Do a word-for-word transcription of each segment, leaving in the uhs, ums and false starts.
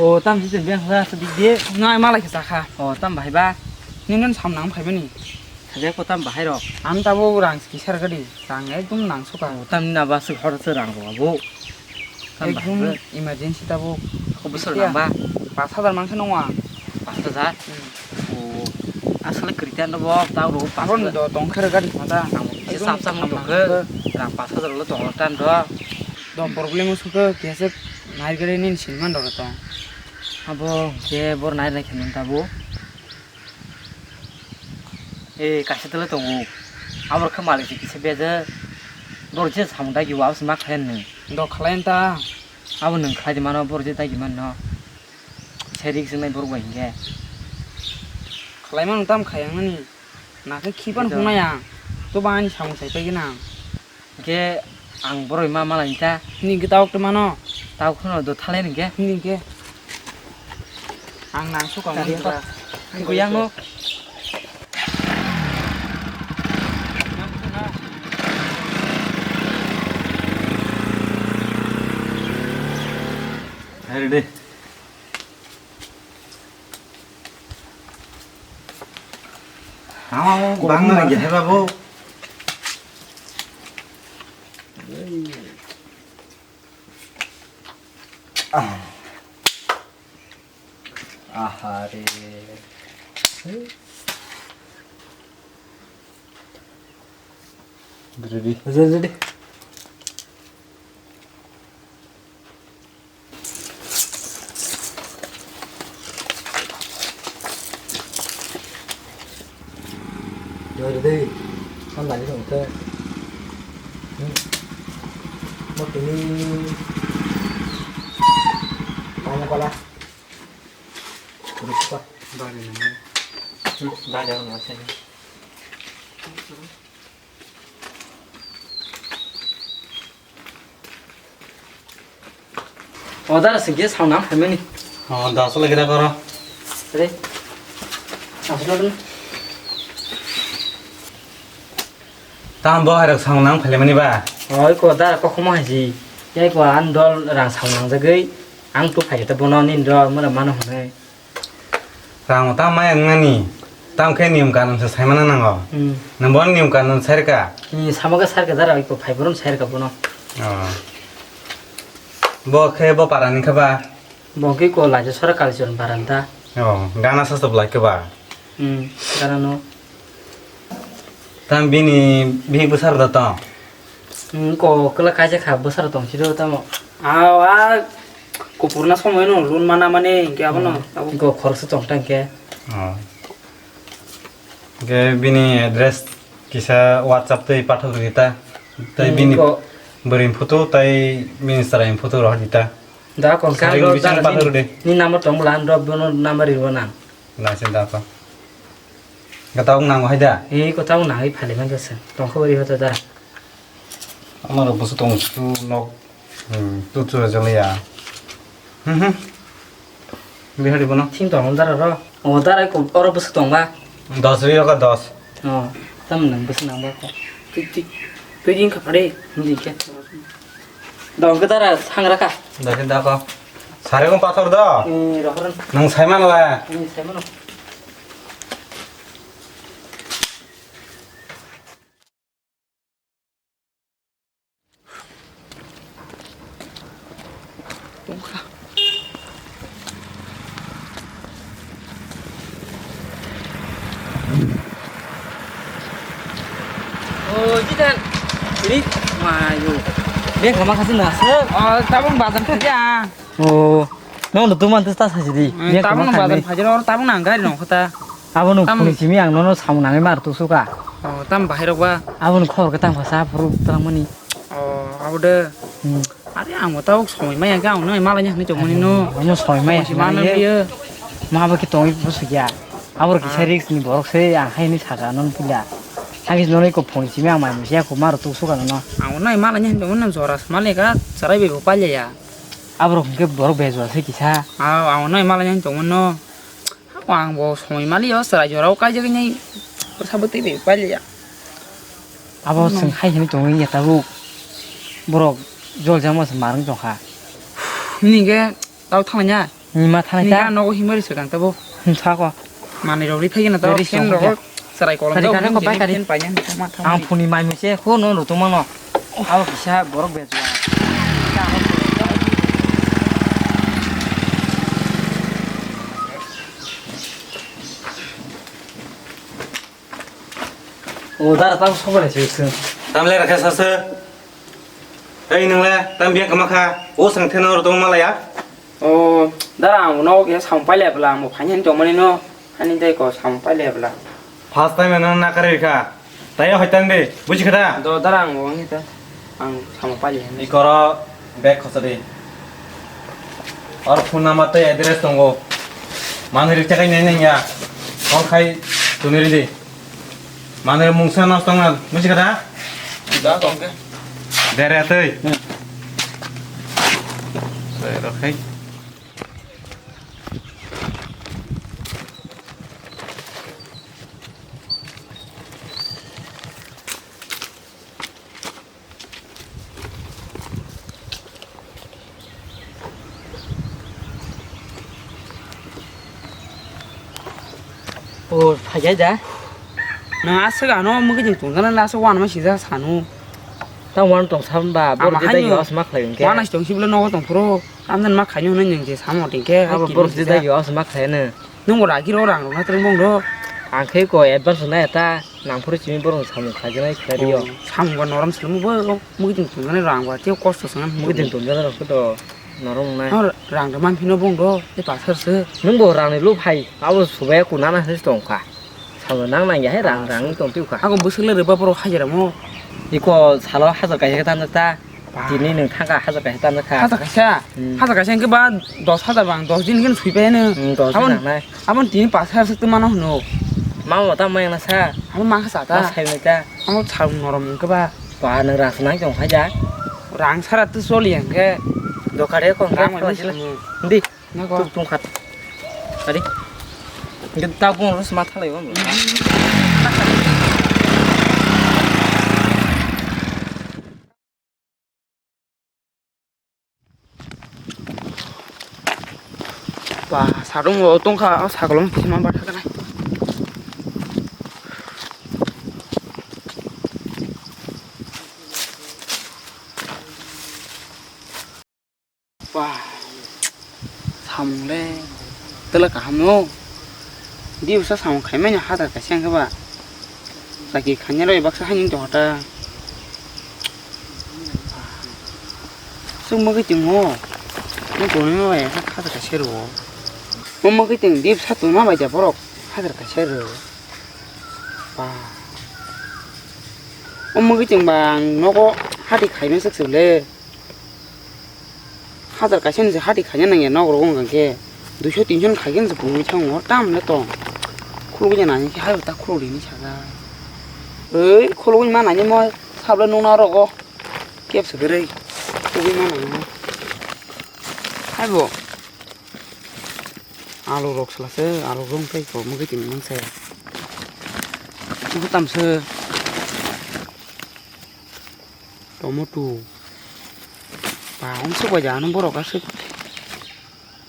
O, tam si beng kha sa dik de. Nai malai khe sakha. O, tam bahai ba. Nini sam nang phaimani. Sajak ko tam bahai rok. Ang tabo rang kisa rwgadi. Rang ekdom nang suka. O, tam ni na ba suk hor se rang rok abo. Tam bahai ekdom ba. Emergency tabo. Ko bwswk nang ba? Pas hajar mangsa nongwa. Pas hajar? Hmm. O, aswk kwrwi ta no bo, ta rw pas hajar. Abo do tong khe rwgadi khata. Ang bo kisa ekdom sap sap sam nang tong khe. Rang pas hajar lo tong tan do. Do problem o sukha kisa nai gari nin sin man do to. Abo je bor nai nai khe nang ta bo. E, kaisa tele tongo. Abo khe malik se kisa beje. Bor je samung dagi wa, abo se ma khlai nw. Do khlai ta. Abo nwng khlai di mano, bor je dagi man no. Se rik se nai bor bai hinkhe. Khlai mano tam khai ang nani. Na khe khipan hunai ang. To ba ani samung sai pai gina. Hingke ang boroi ma malai ta. Hini hingke tawk tongmano. Tawk kheno do thalai hingke. Hini hingke. Ang nang sukang. Tari wngkha. Ang goyang no. Hai, ready. Ama mo bang na ge heba bo. Ah. Aha re. Ready. Ready, ready. Doi doi, kan lagi dong te. Hmm. Mau tini. Tanya pala. Terus apa? Bari nama. Hmm, bari nama saya. O dara singke saunang phaimani. O, da aswk lagi da koro. Re. Aswk lagi. Tam bo hai rok saunang phaimani ba. Oi ko dara kokhomo haji. Yai ko an dol rang saunang jagwi. Ang tu phaikhe ta bono nini dol mano mano hwnwi. Rang ta maya wngnani, tamo khe niyom kanun se saimana nango. Hmm. Nwng bono niyom kanun sairwkha? Hmm, samo khe sairwkha dara, iko phai borom sairwkha bono. Oh. Bo khe bo parani khe ba? Bo khe ko laija sora kalchon paranta. Oh, gana sa sob lai khe ba? Hmm, gana no. Tam bini bihik bwsarok da tong? Hmm, ko kwla kaisa kha bwsarok tong siro tamo. A, a, kupurna somoi no loan mana mani hinkhe abono, hmm, abo. Ko khoroksa tong ta hinkhe. Oh. Hinkhe bini address kisa WhatsApp tei pathok rita. Tei, hmm, bini ko bwrwini photo tei bini chwraini photo rohor rita. Da ko. Sari khe bising pathok ridi. Ni number tong bwla ang drop bono number ribo nang. Naising da ko. Gata ung nango hai da? Ei, kota ung nangwi phali man jasa. Tongkho bari hota da. Amaro busu tong chu nok. Hmm, tu chu jale ya. Hmm, hmm. Bihari bono. Sing tong dara ro. O dara ko oro busu tong ba? Dos ri ka dos. O, tam nang busu nang ba ko. Tik, tik. Tu jing ka pare. Hindi ke. Dong ke dara sangra ka. Dos ri da ko. Sare ko pathor do. Hmm, rohor. Nang saiman la. Hmm, saiman. O, Jitan. Ini, mayu. Bek lama kasih nasa. O, tabung bazar kerja. O, nong lutu man tus tas haji di. Hmm, bek tabung lama bazar kasih. Bazar oro tabung nang gari nong kota. Abo nung tam phone simi ang nono samung nangwi mar tu suka. O, tam bahai rok ba. Abo nung khor ke tang phasa phuru tang mani. O, abo de. Hmm. Are ang bo tabuk somoi maya khe ang nai malai ni hinwi tongmani no. Omo somoi maya. Mano biyo. Ma ba ki tongwi busu ya. Abor kisa risk ni borok se ang hai ni saka non pila. Ang is nonoi ko phone simi ang mai musia ko maro tu suka no. Ang nai malai ni hinwi tongmani jora malai ka sarai be bo palya ya. Abor ke borok bejwa se kisa. Ang nai malai ni tongmani no. Ang bo somoi mali o chwrai jorao kaijagwi nai bwsa bwtwi bai pailiya. Abo chwng hai hinwi tongwi ya tabuk. Borok jol jangma se marwng tongkha. Nini khe tao thanglaiya. Ni ma thanai ta? Ni ga nogo himari se kang tabo. Hmm, sako. Manwi rok ri phai gana ta, Very fan strong rok khe. Chwrai kolom Sari ta, kare ko bai kari. Fan pai yan, ma thanai. Ang phuni mai mui se, ko no rutuma no. Abo kisa borok bejwa. O dara tang sobo le se se. Tam le rakha sa se. Ei nang le, tam biya kama kha. O sang theno ro tong ma la ya. O dara ang no ke sam pai le bla mo phain tong mani no. Ani dai ko sam pai le bla. First time na na kare kha. Tai hoi tang de. Buji kha da? Do dara ang bo ni ta. Ang samo pali. Ikoro bag khosa di. Or phone number tei address tongo. Manwi rikcha kai nai nai ya. Call khai tuni ridi. Manwi mungsa nos tongna musi kata? Da tongke. Dere atoi. Hmm. Sai rokhai. O, phaijai da. Nang aswk ano mugwi tong tongkha na aswk wanama sijak sanu. Ta wan tong sa ba, bor Ama je dai haino yo asma khlai hwnkhe. Wana tong siblo nogo tong phuru. Amdan ma khaino hwnwi nwng je samo tingkhe. Abo bor je dai yo asma khlai no. Nwng bo ragi ro rang rok na twrwng bong do. Ang khe ko advance na eta nang phuru simi borok samung khajaknai khlai rio. Samung ba norom swlwng bo mugwi tong tongkha na rang ba tei kosto swngan mugwi tong tongkha na rok to norom nai. Rang rok man phino bong do tei pasar se. Nwng bo rang ni lu phai abo subai ko nana se tong kha. Samung nang nang ya hai rang rang tong tu kha. Ako bwswk le rwba borok hajira mo. Iko salo hajar kaisa ta ta. Ba. Tini nwng thangkha hajar kaisa tanjakha. Hajar kaisa? Hmm. Hajar kaisa hwnkhe ba dos hajar bang dos din hwnkhe sui pai ano. Hmm, dos din nangnai. Abon tini pas hajar swk tongmano hwno. Mama ta maya na sa. Abo ma kha sa ta. Ma sai mai ta. Abo sal norom hwnkhe ba. Ba nwng rang swnang tong kha ja. Rang sara tu choli hwnkhe. Dokare ko hwnkhe. Rang mai choli. Hindi. Nako. Tuk tung khat. Tadi. Hwnkhe ta bung rus ma thalai ba. Ba, sarung bo tongkha, o sagolo kisa ma bathaknai. Ba, samung le tela kaham no. Di usa samung khaimani hajar kaisa hwnkhe ba. Chaki khainai rok baksa haino tongkha ta. Chwng mwgwi tongo. Nwng tonwi ma bai kha kha kaisa rwo. O mwgwi tong dip sa tongma bai ja borok hajar kaisa rwo. Ba. O mwgwi tong ba ang nogo hati khaimani swk swk le. Hajar kaisa ni se hati khaina nangya nok rok wngkha khe duiso tinso ni khaikhe se pungwi thango hor tam le tong. Khulugwi nani khe hayo ta khulugwi ni saga. Oi khulugwi ma nani mo sabla nungna rogo kep se kwrwi khulugwi ma nani mo. Haibo alu rok sala se alu rong tei ko mugwi tini mang se. Ibu tam se. Tomato. Ba, ong sok bai ja, ano borok aswk.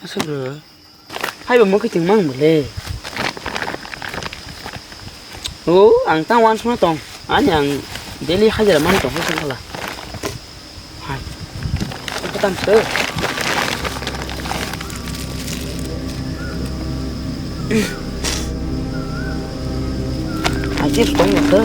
Aswk rw. Hai ba, mwkhwtwng mang bole. O, ang tang uansukna tong. Ani ang daily hajira mani tong, hai songkhala. Hai. Ang kwtam se. Aje tong ya ke.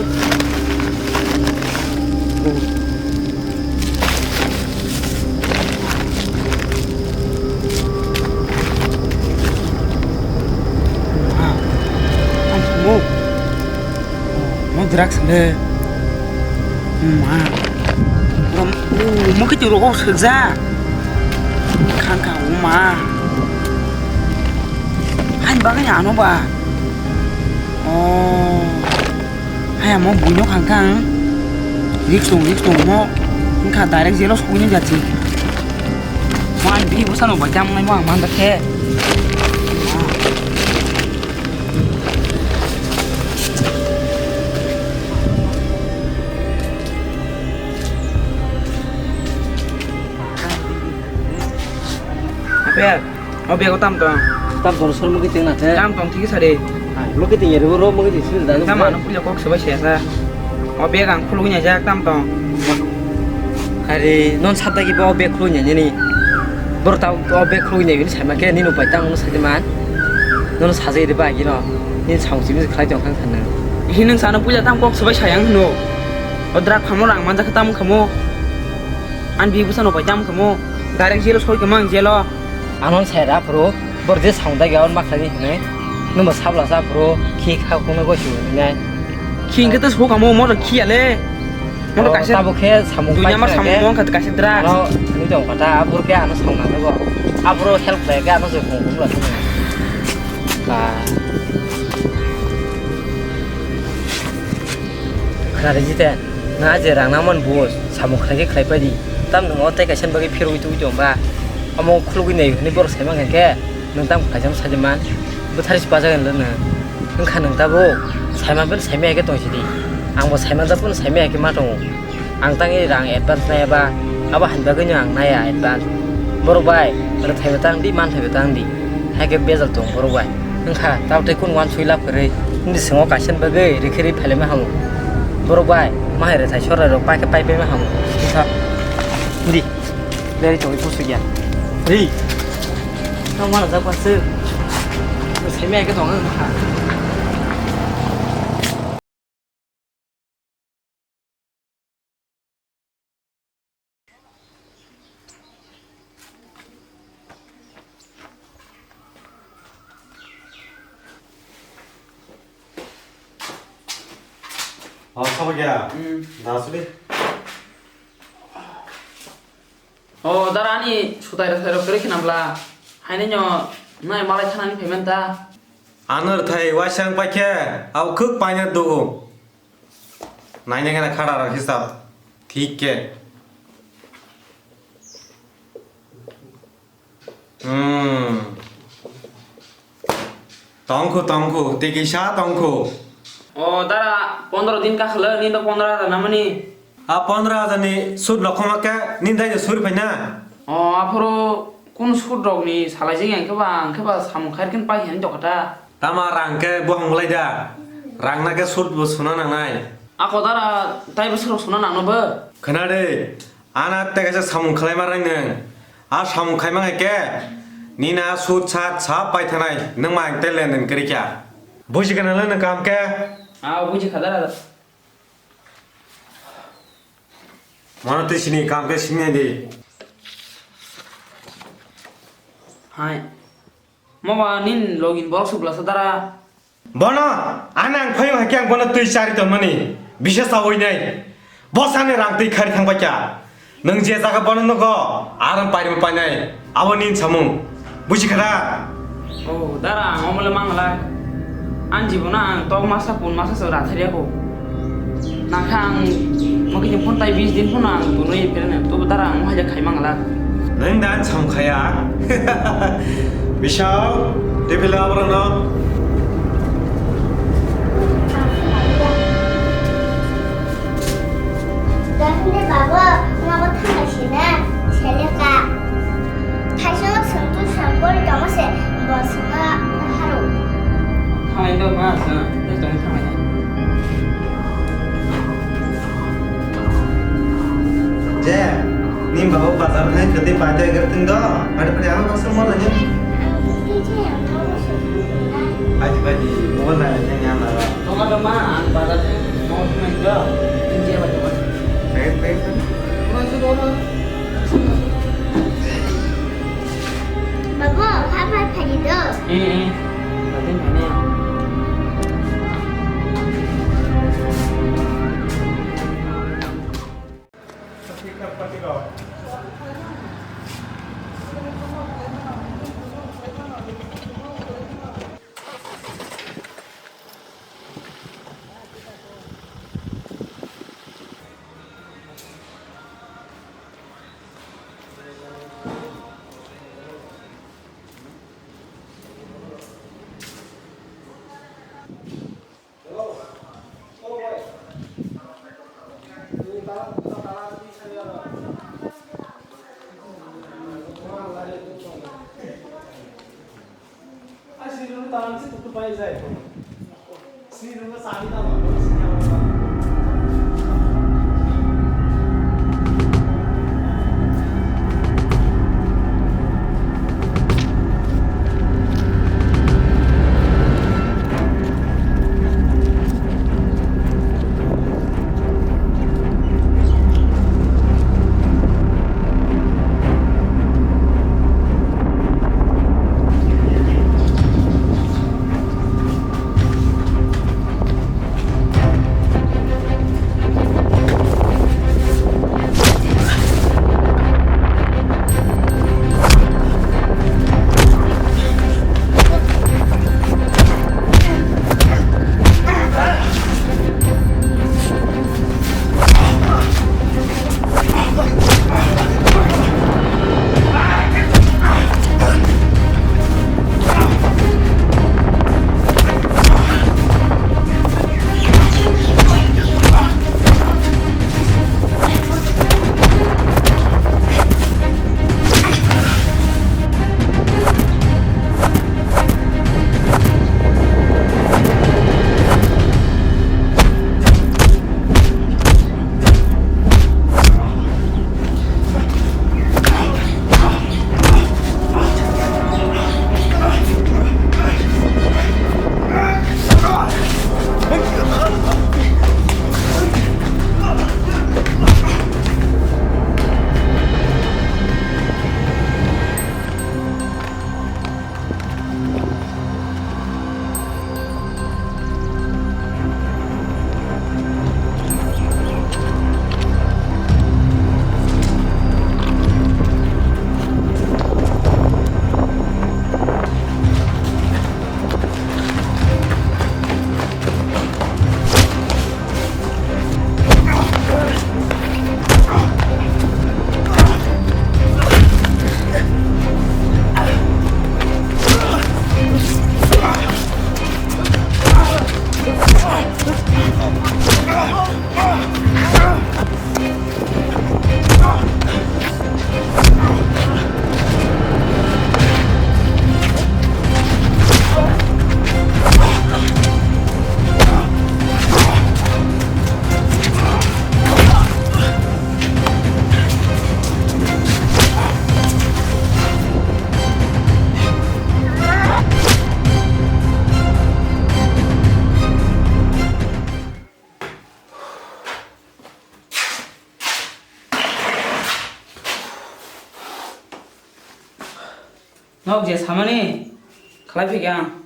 Ha. Ang mo. Mo drugs le. Ma. Mo ke tiro ko sekja. Khang khang ma. Hain bagwi ano ba. Oh. Hai amo buino khang khang. Risk tong, risk tong mo. Wngkha direct jelo sogwini jati. Mo ani bini bwsano bai jam nai mo ang man da khe. Apa ya? O bego tam tong. Tam tong sor mugi ting na te. Tam tong thik sari. Hai, mugi ting yeri ro mugi ting sini dan. Tam ano puja kok sebai sesa. O beg ang khulugwi naijak tam tong. Hari non sabda ki bo beg khulugwi nai ni. Bor ta o beg khulugwi nai ni sama ke ni no pai tang no sai man. Non sajai ri ba gi no. Ni sang simi khlai tong khang khang na. Hi nang sana puja tam kok sebai sayang no. O drak khamo rang manjak tam khamo. An bi busa no pai tam khamo. Direct jelo soi khamo ang jelo. Ano sai ra phuru, bor je sound dagi on makha ni hinwi. Nungbo sabla sa phuru, khi kha khungno goi si hinwi nai. Khi hingke to sokamo, mo to khi ale. Mo to kaisa tabo khe samung dunya pai mar samung khe mo khat kaisa dra. Ano, ani tong kata, abur khe ano sound nang go. Aburo help khlai khe ano je khung khung la. Ba. Khna re jite, na je rang nangman bus, samung khlai khe khlai pai di. Tam nung o tei kaisa bagwi phirwi twi tong ba. Omo khulugwi nai hwnwi borok sai mankha khe, nwng tamo khlaijama sai man, bwthar se pajagan le nwng. Wngkha nwng tabuk, sai man phano sai maya khe tong sidi. Ang bo sai man jak phano sai maya khe ma tongo. Ang tangwi rang advance nai ba, abo hani bagwino ang naiya advance. Borok bai, rwthai bo tang di, manthai bo tang di. Hai khe bejal tong borok bai. Wngkha, tabo tei kunu wansui lab kwrwi. Nini swngo kaisa bagwi rikhe ri phailaima hamu. Borok bai, mahai rwthai sorai rok pai khe pai paima hamu. Wngkha. Di. Leri tongwi pusu ya. Ri. Tong mana jak pasuk. Semi ai ke tong ang kha. Oh, sabo ya. Hmm. Dasuli. O dara ani sutai rok sai rok kwrwi khna bla. Haino nai malai thanani phaimanta. Ano rwthai waisa wng paikhe abo kwk paina dugo. Naina gana khada rok hisab thik khe. Hmm. Tongkhu, tongkhu, tei kisa tongkhu. O dara, pondro din kakhwlwi, nini to pondro hajar namani. A pondro hajar ni sud rok khoma khe, nini dai suri phaina? O aphuru kun sud rok ni salai jeng yang khe ba, ang khe ba samung khair khe pai hen dokha ta. Tama rang khe buhang bulai da. Rang na khe sud bo suna nangnai. Ako dara, tai bwswk rok suna nangno bo? Khna de. Ana tei kaisa samung khlaima rang nwng. A samung khaima hai khe nini a sud sat sa paithanai nwng ma ang tei lenden kwrwi kha. Buji kana le nwng kam khe? A buji kha dara. Mono twi sini kam khe sini di. Hai. Mo ba nin login borok suk bwlasa dara. Bono, ani ang phaio hai khe ang bono twi chari tongmani, bisa chawi nai. Bosani rang twi khari thang baikha. Nwng je jaga bono nugo, aram pairima painai. Abo nini samung. Buji kha da? O, dara, ang omo le mangala. Ani jibono ang tok masa, pun masa se rathariya kho. Nangkha ang mokhe ni phone tai bis din phone ang tunui phirne, tobo dara ang haja khai mangala. Nwng dan samkhaya. Bisao, tebilo aborokno. Dahinde babo, nogo thangai sina, seleka. Thaisok sengtu sengkori tongma se, bo sengma haro. Thangai do ma, sa, tei tong thangai. Je, ni babo bazar thai khati pai tei gar tin do, pari pari ama baksa mo lagi. Pai di pai di, mo na ni ana. Tong ada ma, ang bazar thai, tong tong do, tin je bai tong. Pai pai. Babo, ha pai pai do. Eh eh, bazar thai ni. Nok je samani khlai phikha ang.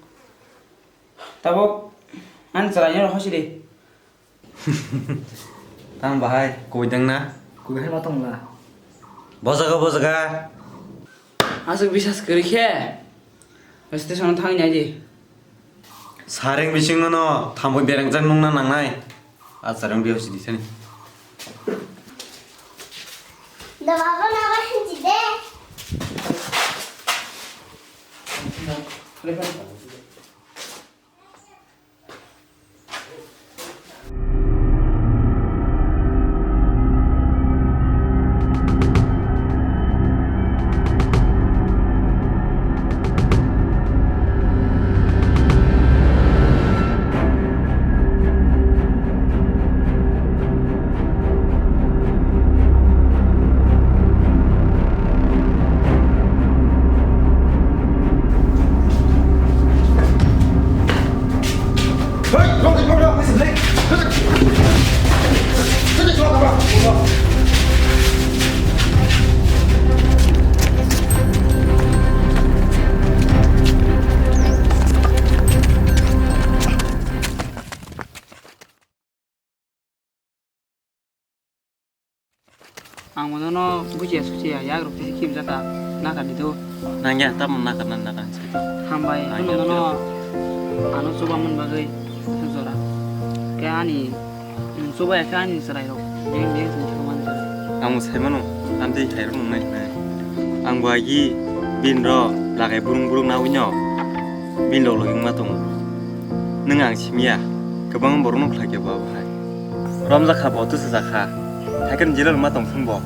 Tabuk ani chwraino rw hosi di. Tang bahai, koi dang na? Koi hai ma tong la. Bojaga, bojaga. Aswk bisas kwrwi khe. Station thangwi nai di. Sareng bising no thamwi bereng jak nung na nangnai. A sareng bi hosi di sani. Da baba na ba hinji de. Ang bono no bujiya sujiya yak rok tei kim jata nakar di do. Nangya tamo nakar na nakar se. Hambai, ang ano ya no ano chuba man bagwi jora. Khe ani chuba ya khe ani chwrai rok beng beng sing thang man jora. Ang sai mano, ang tei hai rok nang nai. Ang bo agi bin ro lagai burung burung na wino. Bin log log wngma tongo. Nwng ang simiya, kwbang borokno khlai khe bo abo hai. Romjakha bo, twsajak kha. Haikhe jila rwma tong thung bo.